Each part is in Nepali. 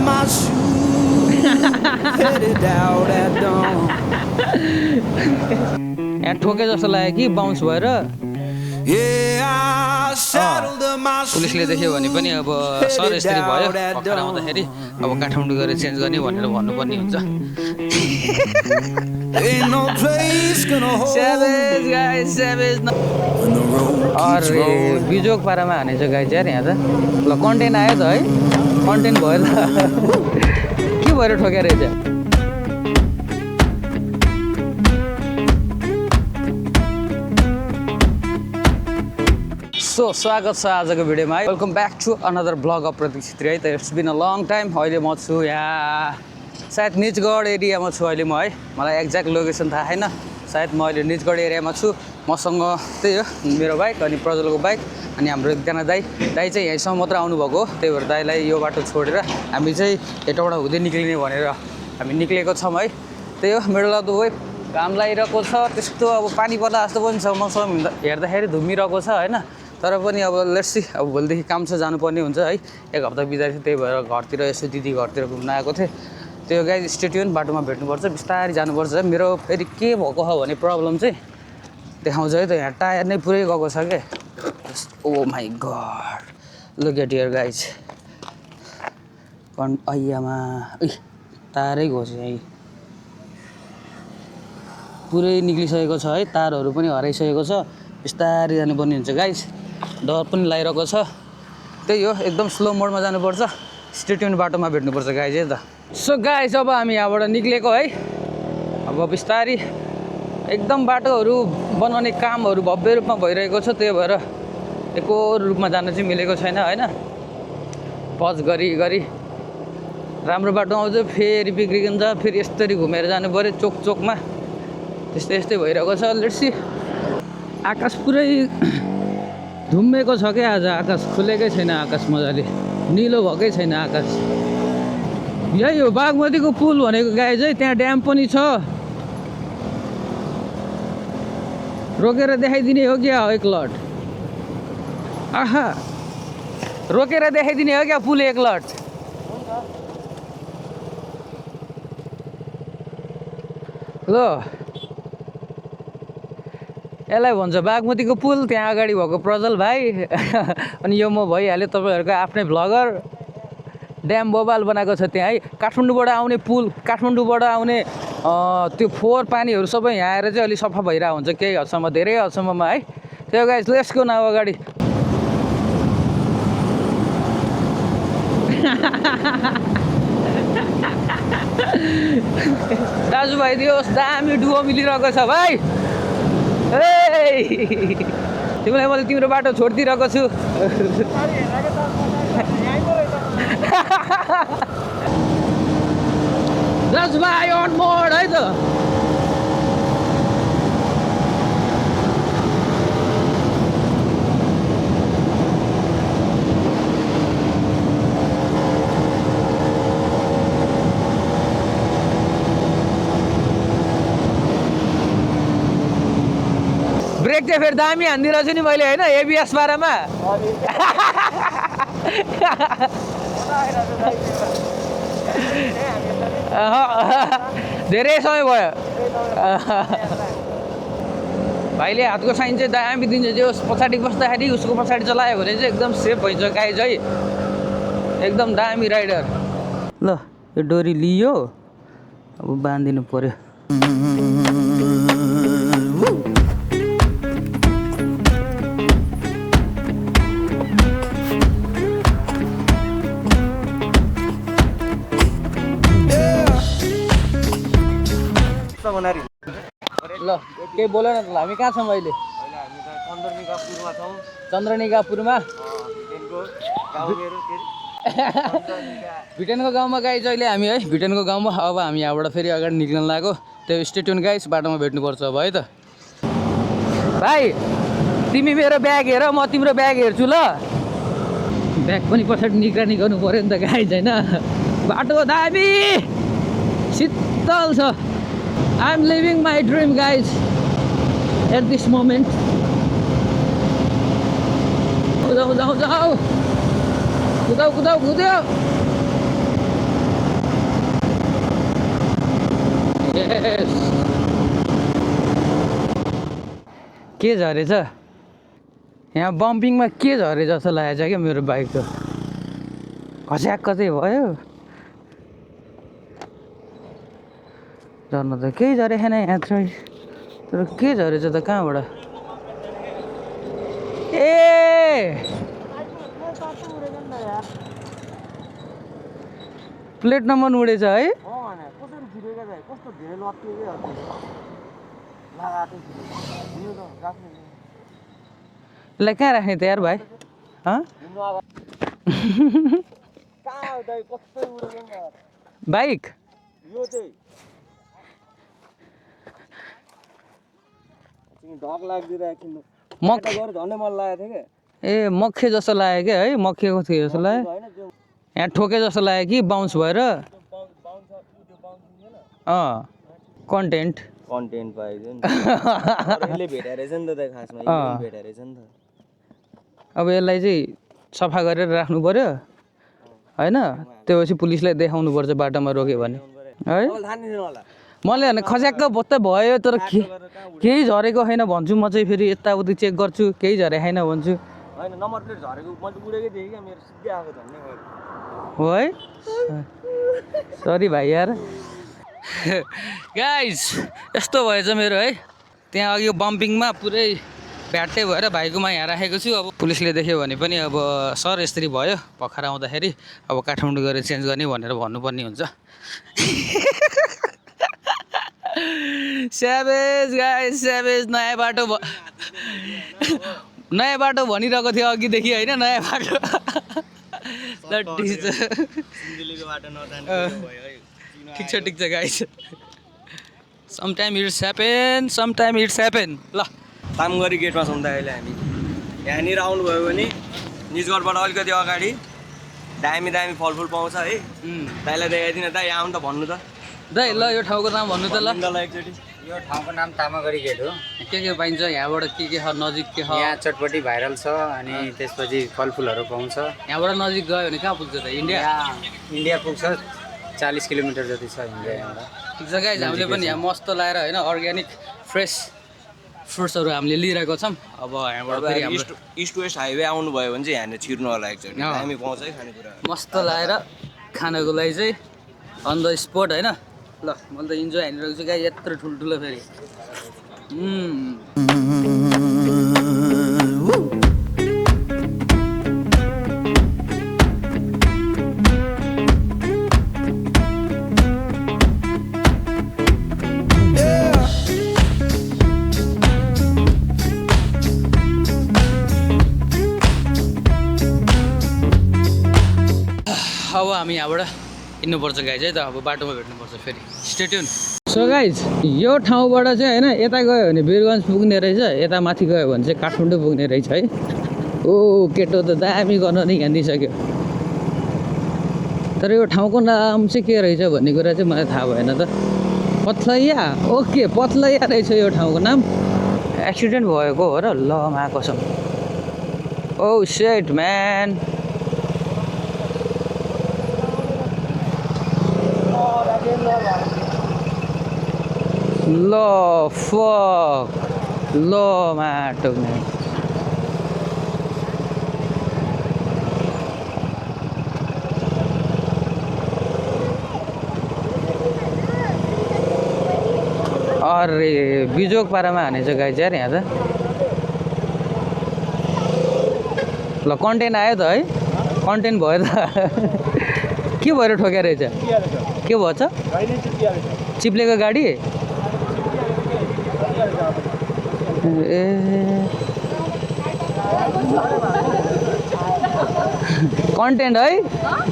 my shoes, headed out at dawn. यहाँ ठोके जस्तो लाग्यो कि बाउन्स भएर Yeah, I saddled my shoes. पुलिसले देख्यो भने पनि अब सर यसरी भयो भर्खर आउँदाखेरि अब काठमाडौँ गएर चेन्ज गर्ने भनेर भन्नुपर्ने हुन्छ Ain't no place gonna hold Savage guys, savage. when the road keeps अरे rolling. बिजोक पारामा हानेछ गाइज यार यहाँ त ल कन्टेन्ट आयो त है कन्टेन्ट भयो त के भएर ठोकेर रहेछ सो स्वागत छ आजको भिडियोमा है welcome back to another blog of Pratikshit है त it's been a long time अहिले म छु यहाँ सायद निजगढ एरियामा छु अहिले म है मलाई एक्ज्याक्ट लोकेसन थाहा छैन सायद म अहिले निजगढ एरियामा छु मसँग त्यही हो मेरो बाइक अनि प्रज्वलको बाइक अनि हाम्रो एकजना दाइ चाहिँ यहीँसम्म मात्र आउनुभएको हो त्यही भएर दाइलाई यो बाटो छोडेर हामी चाहिँ यताबाट हुँदै निक्लिने भनेर हामी निक्लेको छौँ है त्यही हो मिडल अफ द वे घाम लागिरहेको छ त्यस्तो अब पानी पर्दा जस्तो पनि छ मसँग हेर्दाखेरि धुम्मिरहेको छ होइन तर पनि अब लेट्स सी अब भोलिदेखि काम छ जानुपर्ने हुन्छ है एक हप्ता बिताएको थियो त्यही भएर घरतिर यसो दिदी घरतिर घुम्न आएको थिएँ त्यो गाई स्टेट्युन बाटोमा भेट्नुपर्छ बिस्तारै जानुपर्छ मेरो फेरि के भएको छ भने प्रब्लम चाहिँ देखाउँछ है त यहाँ टायर नै पुरै गएको छ क्या oh my God look at here guys अय्यामा तारै घोच्यो यहीँ पुरै निक्लिसकेको छ है तारहरू पनि हराइसकेको छ बिस्तारै जानुपर्ने हुन्छ गाइज डर पनि लागिरहेको छ त्यही हो एकदम स्लो मोडमा जानुपर्छ स्टेट्युन बाटोमा भेट्नुपर्छ गाइज है त सो गाइज अब हामी यहाँबाट निक्लेको है अब बिस्तारै एकदम बाटोहरू बनाउने कामहरू भव्य रूपमा भइरहेको छ त्यही भएर एकोर रूपमा जान चाहिँ मिलेको छैन होइन पज गरी राम्रो बाटो आउँछ फेरि बिग्रिन्छ फेरि यस्तरी घुमेर जानु पऱ्यो चोकमा त्यस्तै भइरहेको छ लेट्सी आकाश पुरै धुम्मेको छ क्या आज आकाश खुलेकै छैन आकाश मजाले निलो भएकै छैन आकाश यही हो बागमतीको पुल भनेको गाई चाहिँ त्यहाँ ड्याम पनि छ रोकेर देखाइदिने हो क्या एक लट आहा रोकेर देखाइदिने हो क्या पुल एक लट ल यसलाई भन्छ बागमतीको पुल त्यहाँ अगाडि भएको प्रज्वल भाइ अनि यो म भइहाल्यो तपाईँहरूको आफ्नै भ्लगर ड्याम बबाल बनाएको छ त्यहाँ है काठमाडौँबाट आउने पुल काठमाडौँबाट आउने त्यो फोहोर पानीहरू सबै यहाँ आएर चाहिँ अलिक सफा भइरहेको हुन्छ केही हदसम्म धेरै हदसम्ममा है त्यो गाइस लेट्सको नाउ अगाडि दाजुभाइ दियोस् दामी डुवो मिलिरहेको छ भाइ तिमीलाई मैले तिम्रो बाटो छोडिदिइरहेको छु दाजुभाइ अन मोड है त ब्रेक चाहिँ फेरि दामी हानिदिरहेको छु नि मैले होइन एबिएस बारेमा धेरै समय भयो भाइले हातको साइन चाहिँ दामी दिन्छ त्यो पछाडि बस्दाखेरि उसको पछाडि चलायो भने चाहिँ एकदम सेफ भइन्छ गाइज है एकदम दामी राइडर ल यो डोरी लियो अब बाँधिदिनु पर्यो ल केही बोल न त हामी कहाँ छौँ अहिले चन्द्रनिकापुरमा भिटेनको गाउँमा गाइज अहिले हामी है भिटेनको गाउँमा अब हामी यहाँबाट फेरि अगाडि निक्लन लाग्यो त्यो स्टेट्युन गाइज बाटोमा भेट्नुपर्छ अब है त भाइ तिमी मेरो ब्याग हेर म तिम्रो ब्याग हेर्छु ल ब्याग पनि पछाडि निगरानी गर्नु पऱ्यो नि त गाइज होइन बाटो दामी शीतल छ I'm living my dream guys at this moment जाऊ कुदाऊ के झरेछ यहाँ बम्पिङमा के झरे जस्तो लागेछ क्या मेरो बाइक त खस्याक्क चाहिँ भयो झर्न त केही झरेन यहाँ चाहिँ तर के झरेछ त कहाँबाट ए प्लेट नम्बर उडेछ है यसलाई कहाँ राख्ने त यार भाइ बाइक ए मक्खे जस्तो लाग्यो क्या है मक्खेको थियो जस्तो लाग्यो यहाँ ठोके जस्तो लाग्यो कि बााउन्स भएर कन्टेन्ट पाइदियो नि भेटेर रहेछ नि त खासमा भेटेर रहेछ नि त अब यसलाई चाहिँ सफा गरेर राख्नु पर्यो होइन त्योपछि पुलिसलाई देखाउनु पर्छ बाटोमा रोक्यो भने है मैले भने खस्याक्क भत्तै भयो तर केही झरेको छैन भन्छु म चाहिँ फेरि यताउति चेक गर्छु केही झरे छैन भन्छु हैन नम्बर प्लेट झरेको मैले उडेकै देखेँ क्या मेरो सिधै आएको झन्नै हो है सरी भाइ यार गाइज यस्तो भएछ मेरो है त्यहाँ अघि बम्पिङमा पुरै भ्याट्टै भएर भाइकोमा यहाँ राखेको छु अब पुलिसले देख्यो भने पनि अब सर यसरी भयो भर्खर आउँदाखेरि अब काठमाडौँ गएर चेन्ज गर्ने भनेर भन्नुपर्ने हुन्छ स्याभेज गाइज स्याभेज नयाँ बाटो भनिरहेको थियो अघिदेखि होइन नयाँ बाटो ठिक छ गाइज समटाइम इट्स ह्यापेन ल तामगढी गेटमा छौँ त अहिले हामी यहाँनिर आउनुभयो भने निजगढबाट अलिकति अगाडि दामी फलफुल पाउँछ है दाइलाई देखाइदिन दाइ यहाँ आउनु त भन्नु त दाइ ल यो ठाउँको नाम भन्नु त ल एकचोटि यो ठाउँको नाम तामागढी गेट हो के पाइन्छ यहाँबाट के छ नजिक के छ यहाँ चटपटी भाइरल छ अनि त्यसपछि फलफुलहरू पाउँछ यहाँबाट नजिक गयो भने कहाँ पुग्छ त इन्डिया पुग्छ 40 किलोमिटर जति छ इन्डिया यहाँबाट ठिक छ गाइज हामीले पनि यहाँ मस्त लाएर होइन अर्ग्यानिक फ्रेस फ्रुट्सहरू हामीले लिइरहेको छौँ अब यहाँबाट फेरि हाम्रो इस्ट वेस्ट हाइवे आउनुभयो भने चाहिँ यहाँनिर छिर्नु होला एकचोटि हामी पाउँछ है खानेकुरा मस्त लाएर खानको लागि चाहिँ अन द स्पोट होइन ल मैले त इन्जोय हानिरहेको छु गाई यत्रो ठुल्ठुलो फेरि अब हामी यहाँबाट हिँड्नुपर्छ गाइज है त अब बाटोमा भेट्नुपर्छ फेरि स्टे ट्युन सो गाइज यो ठाउँबाट चाहिँ होइन यता गयो भने वीरगञ्ज पुग्ने रहेछ यता माथि गयो भने चाहिँ काठमाडौँ पुग्ने रहेछ है ओ केटो त दामी गर्न नै हिँडिसक्यो तर यो ठाउँको नाम चाहिँ के रहेछ भन्ने कुरा चाहिँ मलाई थाहा भएन त पथलैया ओके पथलैया रहेछ यो ठाउँको नाम एक्सिडेन्ट भएको हो र ल मा कसम ओ सेट म्यान ल फक ल माटो अरे बिजोक पारामा हानेछ गाई चाहिँ यहाँ त ल कन्टेन्ट आयो त है कन्टेन्ट भयो त के भएर ठोक्या रहेछ के भएछ चिप्लेको गाडी ए कन्टेन्ट है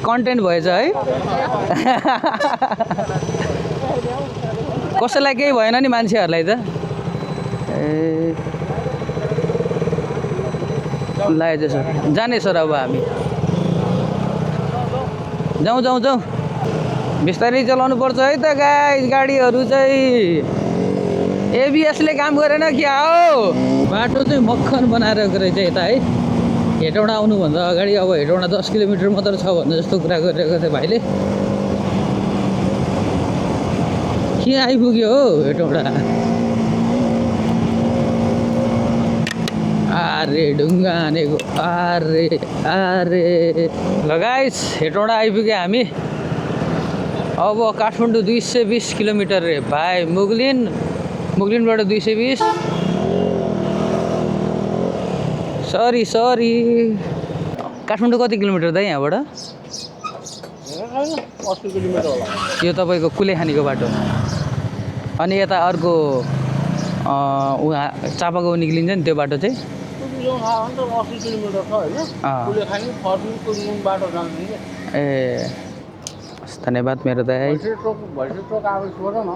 कन्टेन्ट भएछ है कसैलाई केही भएन नि मान्छेहरूलाई त ए लाग्यो सर जाने सर अब हामी जाउँ बिस्तारै चलाउनु पर्छ है त गाडीहरू चाहिँ एबिएसले काम गरेन क्या हो बाटो चाहिँ मक्खन बनाएर रहेछ यता है हेटौँडा आउनुभन्दा अगाडि अब हेटौँडा 10 किलोमिटर मात्र छ भन्ने जस्तो कुरा गरिरहेको थियो भाइले के आइपुग्यो हो हेटौँडा अरे ढुङ्गा हानेको अरे अरे ल गाइस हेटौँडा आइपुग्यो हामी अब काठमाडौँ 220 किलोमिटर रे भाइ मुगलिनबाट 220 सरी काठमाडौँ कति किलोमिटर त यहाँबाट 80 किलोमिटर होला यो तपाईँको कुलेखानीको बाटो अनि यता अर्को उहाँ चापागाउँ निक्लिन्छ नि त्यो बाटो चाहिँ 80 किलोमिटर छ होइन कुलेखानी फर्किङ कुरुङ बाटो जान्छ नि ए धन्यवाद मेरो दाइ भैँसे चोक आएको सोध न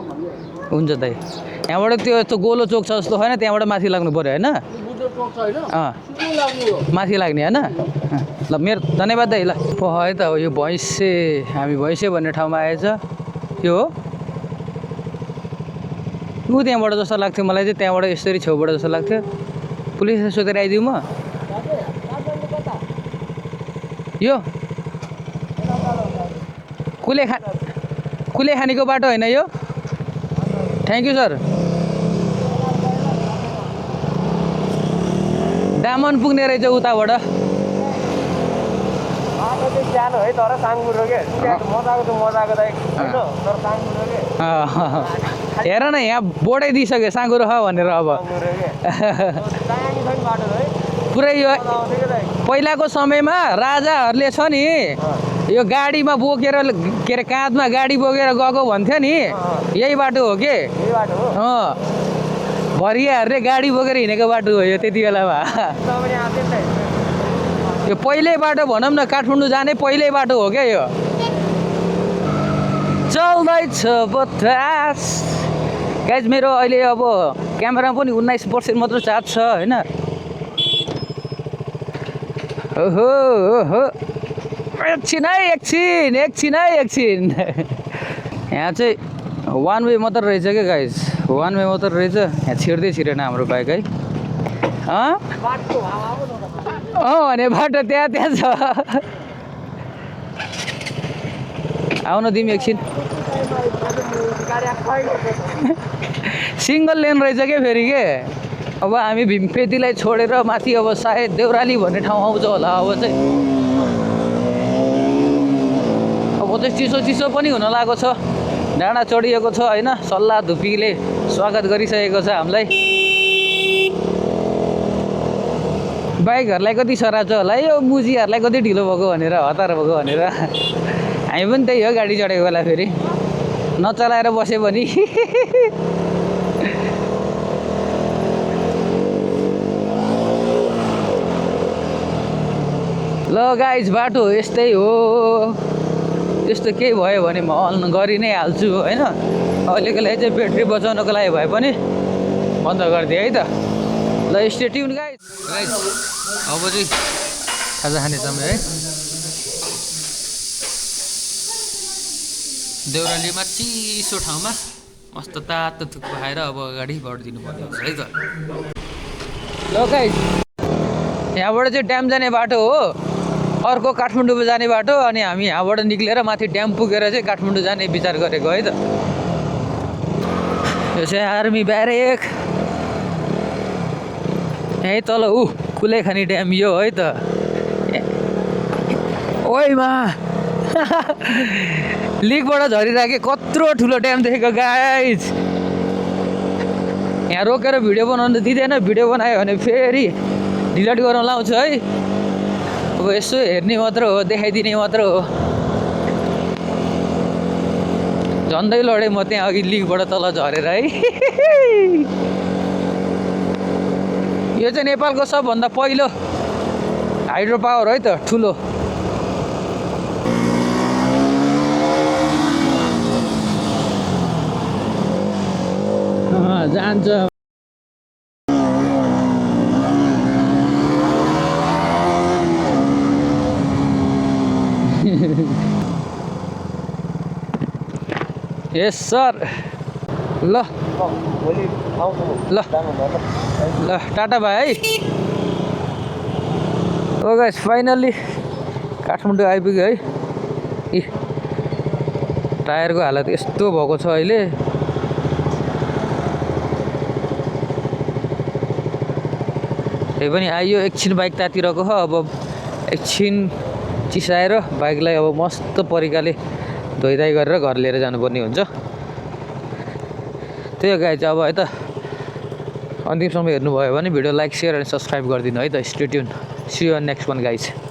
हुन्छ दाइ यहाँबाट त्यो यस्तो गोलो चोक छ जस्तो होइन त्यहाँबाट माथि लाग्नु पऱ्यो होइन बुद्ध चोक छ होइन सिधै लाग्नु हो माथि लाग्ने होइन ल मेरो धन्यवाद दाइ ल है त यो भैँसे हामी भैँसे भन्ने ठाउँमा आएछ यो हो ऊ त्यहाँबाट जस्तो लाग्थ्यो मलाई चाहिँ त्यहाँबाट यसरी छेउबाट जस्तो लाग्थ्यो पुलिसले सोधेर आइदिउँ म यो कुलेखानीको बाटो होइन यो थ्याङ्क यू सर दामन पुग्ने रहेछ उताबाट सानो है तर साङ्गुरो के मजाको त होइन तर साङ्गुरो के हेर न यहाँ बोर्डै दिइसक्यो साँगुरो ख भनेर अब पुरै यो पहिलाको समयमा राजाहरूले छ नि यो गाडीमा बोकेर के अरे काँधमा गाडी बोकेर गएको भन्थ्यो नि यही बाटो हो के भरियाहरूले गाडी बोकेर हिँडेको बाटो हो यो त्यति बेलामा यो पहिल्यै बाटो भनौँ न काठमाडौँ जाने पहिल्यै बाटो हो क्या यो चल्दैछ बतास गाइज मेरो अहिले अब क्यामेरामा पनि 19% मात्र चार्ज छ होइन ओहो ओहो एकछिन यहाँ चाहिँ वान वे मात्र रहेछ क्या गाइज वान वे मात्र रहेछ यहाँ छिर्दै छिरेन हाम्रो बाइक है भने बाटो त्यहाँ छ आउन दिउँ एकछिन सिङ्गल लेन रहेछ क्या फेरि के अब हामी भीमपेतीलाई छोडेर माथि अब सायद देउराली भन्ने ठाउँ आउँछ होला अब चाहिँ चिसो चिसो पनि हुन लागेको छ डाँडा चढिएको छ होइन सल्लाह धुपीले स्वागत गरिसकेको छ हामीलाई बाइकहरूलाई कति सराच होला यो मुजीहरूलाई कति ढिलो भएको भनेर हतार भएको भनेर हामी पनि त्यही हो गाडी चढेको बेला फेरि नचलाएर बस्यो भने ल गाइज बाटो यस्तै हो त्यस्तो केही भयो भने म अन गरि नै हाल्छु होइन अहिलेको लागि चाहिँ ब्याट्री बचाउनको लागि भए पनि बन्द गरिदिएँ है त ल स्टे ट्युन गाइज अब चाहिँ खाजा खाने समय है देउरालीमा चिसो ठाउँमा मस्त तातो थुक्पा खाएर अब अगाडि बढिदिनु पर्ने हुन्छ है त ल गाइज यहाँबाट चाहिँ ड्याम जाने बाटो हो अर्को काठमाडौँ जाने बाटो अनि हामी यहाँबाट निक्लेर माथि ड्याम पुगेर चाहिँ काठमाडौँ जाने विचार गरेको है त यो चाहिँ आर्मी ब्यारेक यहीँ तल कुलेखानी ड्याम यो है त ओइमा लिकबाट झरिराखेँ कत्रो ठुलो ड्याम देखेको गाइज यहाँ रोकेर भिडियो बनाउनु दिँदैन भिडियो बनायो भने फेरि डिलिट गर्न लाउँछ है अब यसो हेर्ने मात्र हो देखाइदिने मात्र हो झन्डै लडेँ म त्यहाँ अघि लिकबाट तल झरेर है यो चाहिँ नेपालको सबभन्दा पहिलो हाइड्रो पावर है त ठुलो जान्छ यस सर ल ल ल टाटा भाइ है ओ गाइस फाइनल्ली काठमाडौँ आइपुग्यो है टायरको हालत यस्तो भएको छ अहिले त्यही पनि आइयो एकछिन बाइक तातिरहेको हो अब एकछिन चिसाएर बाइकलाई अब मस्त परिकाले धोइधाइ गरेर घर लिएर जानुपर्ने हुन्छ त्यही हो गाइज अब है त अन्तिमसम्म हेर्नुभयो भने भिडियो लाइक सेयर अनि सब्सक्राइब गरिदिनु है त stay tune see you next one guys